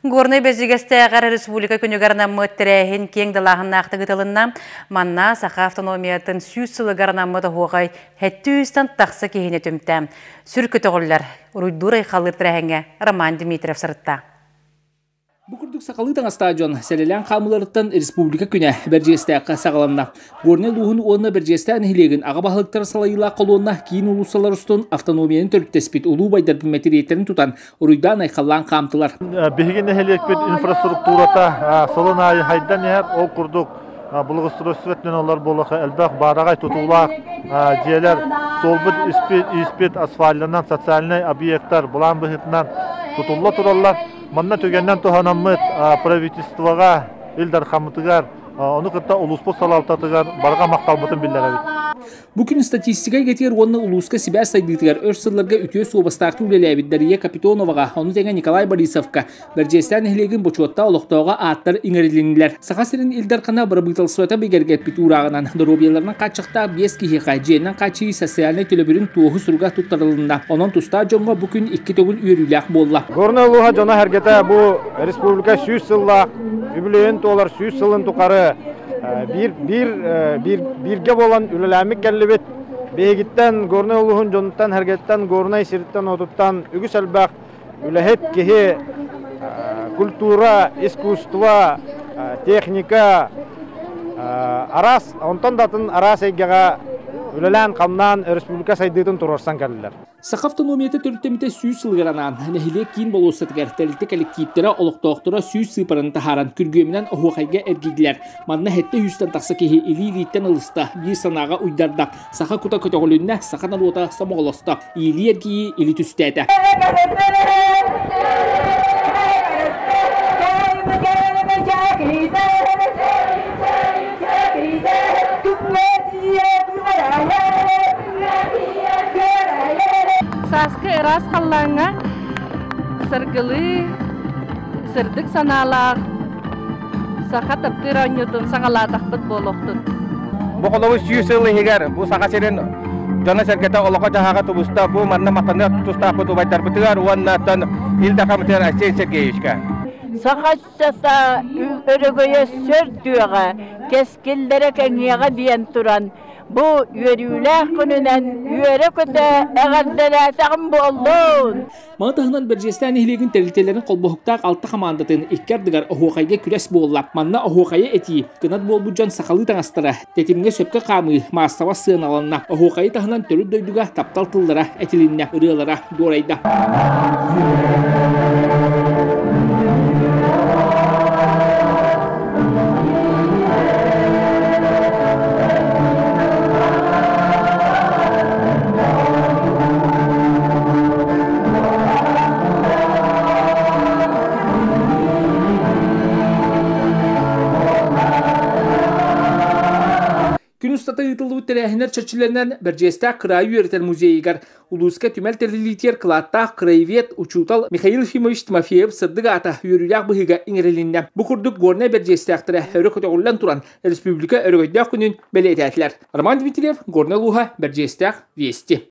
Горнай Бэрдьигэстээҕэр республика күнүгэр анаммыт тэрээһин киэҥ далааһыннаахтык ыытылынна. Манна Саха автономиятын 100 сылыгар анаммыт оһуохай 700-тан тахса киһини түмтэ. Сүр көтөҕүллэр, уруйдуур айхаллыыр тэрээһиҥҥэ Роман Дмитриев сырытта. Бу курдук сахалыы таҥастаах дьон сэлэлээн хаамыыларыттан Республика күнэ Бэрдьигэстээххэ саҕаланна. Горнай улууһун уонна Бэрдьигэстээх нэһилиэгин аҕа баһылыктара салайыылаах колонна киин уулуссалар устун автономияны төрүттэспит улуу байдардын мэтириэттэрин тутан уруйдаан-айхаллаан хаамтылар. Биһиги нэһилиэкпит инфраструктурата сылын аайы хайдан иһэр. Ол курдук благоустройство өттүнэн олор буолуохха элбэх баараҕай тутуулаах дьиэлэр, суолбут испит асфальтанан социальнай объектар былаан быһыытынан тутулла тураллар. Манна түгэнинэн туһанаммыт правительствоҕа, Ил Дархаммытыгар, ону кытта улууспут салалтатыгар барҕа махталбытын биллэрэбит. Бу күн статистика эйгэтигэр уонна улууска сибээс сайдыытыгар өр сылларга үтүө суобастаахтык үлэлээбит Дария Капитоноваҕа, ону тэҥэ Николай Борисовка, Бэрдьиэстээх нэһилиэгин бочуоттаах олохтооҕо ааттар иҥэрилиннилэр. Саха сирин Ил Дархана бырабыыталыстыбата бигэргэппит уурааҕынан доруобуйаларынан хааччахтаах биэс киһиэхэ дьиэнэн хааччыйыы социальнай төлөбүрүн туоһу суруга туттарылынна. Онон тустаах дьоҥҥо бу күн икки төгүл үөрүүлээх буолла. Горнай улууһа дьоно-сэргэтэ бу республика 100 сыллаах үбүлүөйүн туолар 100 сылын тухары биир биир биир бииргэ буолан үлэлээммит кэллибит. Биһигиттэн Горнай улууһун дьонуттан, сэргэттэн, Горнай сириттэн-уотуттан үгүс элбэх үлэһит киһи культура, искусство, техника араас, онтон да атын араас эйгэҕэ үлэлээн-хамнаан республика сайдыытын туруорсан кэллилэр. Саха автономията төрүттэммитэ 100 сылыгар анаан, нэһилиэк киин болуоссатыгар тэрилтэ кэлэктииптэрэ олохтоохторо 100 сыыпараны таһааран күргүөмүнэн оһуохайга эргийдилэр. Манна сэттэ сүүстэн тахса киһи илии-илииттэн ылыста, биир санааҕа уйдарда. Саха кута көтөҕүлүннэ, саха норуота сомоҕолосто. Иилии эргийии или түстээтэ. Сааскы ыраас халлааҥҥа саргылыы, сырдык санаалаах саха таптыыр оонньуутун саҕалаатахпыт буолуохтун. Бу холобур 100 сыл иһигэр бу Саха сирин дьоно-сэргэтэ олоххо-дьаһаҕа тубуста. Бу манна махтаныах тустаахпыт убайдарбытыгар уонна оттон Ил Дархаммытыгар Айсен Сергеевичка. Саха ыччата өрөгөйө сөр түөҕэ, кэскиллэрэ кэҥиэҕэ диэн туран Бу үөрүүлээх күнүнэн үөрэ-көтө эҕэрдэлээтэҕим буоллун! Маны таһынан Бэрдьиэстээх нэһилиэгин тэрилтэлэрин холбоһуктаах алта хамаандатын икки ардыгар оһуохайга күрэс буолла. Манна оһуохайы этии, кынат буолбут дьон сахалыы таҥастара, тэтимҥэ сөпкө хаамыы, маассабас сыаналанна. Оһуохайы таһынан төрүт дойдуга таптал тыллара этилиннэ, ырыалара дуорайда. Күн устата ыытыллыбыт тэрээһиннэр чэрчилэринэн Бэрдьиэстээх кыраайы үөрэтэр музейыгар Улууска түмэл тэриллиитигэр кылааттаах краевед, учуутал Михаил Ефимович Тимофеев сырдык аата үөрүүлээх быһыыга иҥэрилиннэ. Бу курдук Горнай бэрдьиэстээхтэрэ өрө көтөҕүллэн туран республика өрөгөйдөөх күнүн бэлиэтээтилэр. Роман Дмитриев, Горнай улууһа, Бэрдьиэстээх, Вести.